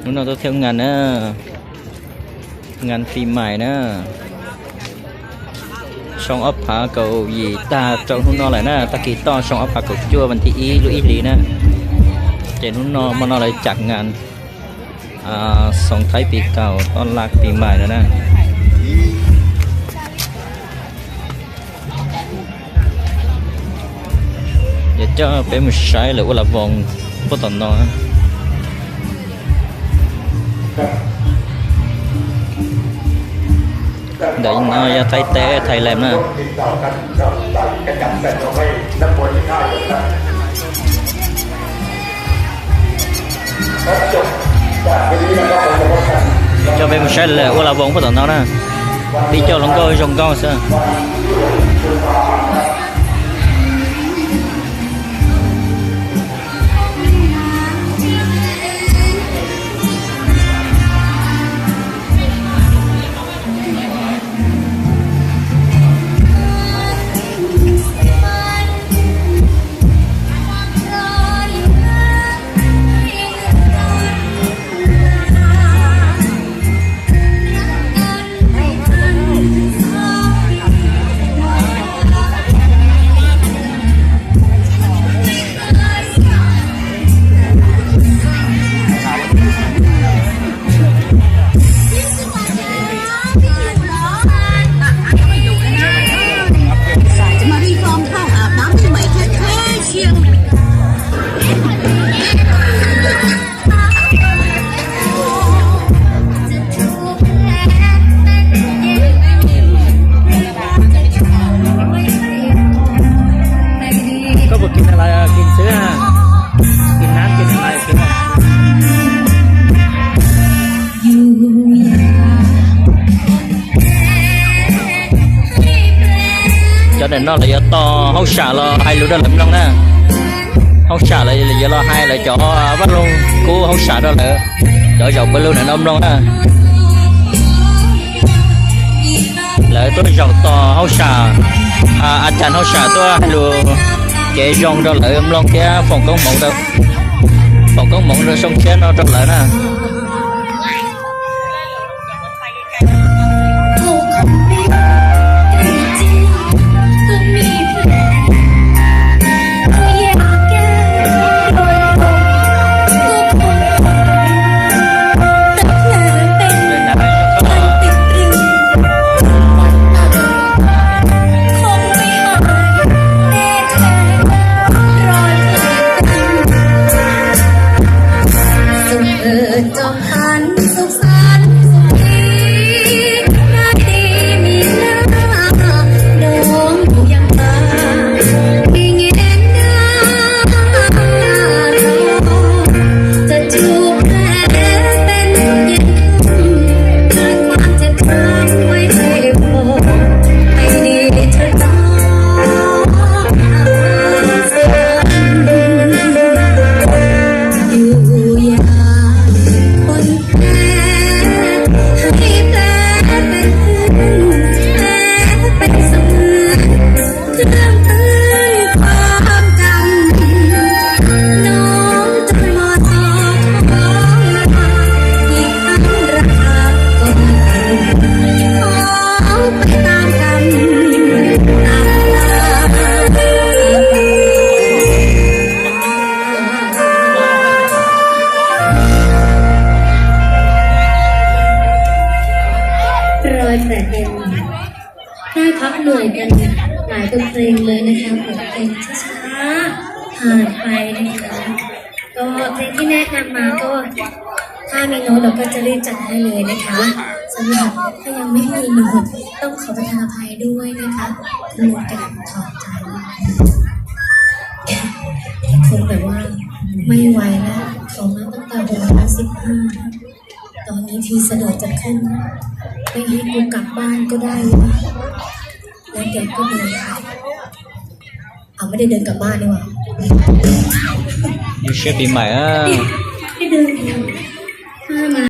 Hnub no tuaj thauj ngas na, ngas pis mais na, xyoo ob phav kaum yim tag rau hnub no lawm na, tag kis toj xyoo ob phav kaum cuaj vas thib ib lub ib hlis na. Ces hnub no hmo no lawv cam ngas xoom thaib pis kaum toj laj pis mais no na. Yog coj peb mus saib lawv ua las voos puag tom no. Ntawm no yog Thaib teb Thailand na. Coj peb mus saib lawv ua las voos puag tom no na. Pib coj hluas nkauj zoo nkauj xwb. Koj puas kis nas los kis xwb? Kis nab kis nas xwb. Cov ntawm no lawv yuav tos hauj sam los hais lus rau lawv mloog na. Hauj sam lawv yuav los hais lawv cov vaj loog kub hauj sam rau lawv cov zaum pawg lug ntawm no mloog na. Lawv tuaj zaum tos hauj sam, a cas hauj sam tuaj hais lus kev zoo rau lawv mloog thiab foom koob hmoov, foom koob hmoov rau xyoo tshiab no rau lawv na.รอยแผลเป็น ได้พักเหนื่อยกันหลายบทเพลงเลยนะคะ เปิดเพลงช้าๆ ผ่านไปนะคะ ก็เพลงที่แนะนำมาก็ ถ้ามีโน้ตเราก็จะรีบจัดให้เลยนะคะ สำหรับถ้ายังไม่มีโน้ตต้องขอประทานอภัยด้วยนะคะ คือการถอดใจ คงแบบว่าไม่ไหวแล้ว ขอมาตั้งแต่หกร้อยสิบห้า ตอนนี้ทีเสด็จจะขึ้น ไม่ให้กูกลับบ้านก็ได้วะ แล้วแกก็เดินไป เอาไม่ได้เดินกลับบ้านนี่หว่า Mus saib pis mais. ไม่เดิน ถ้ามา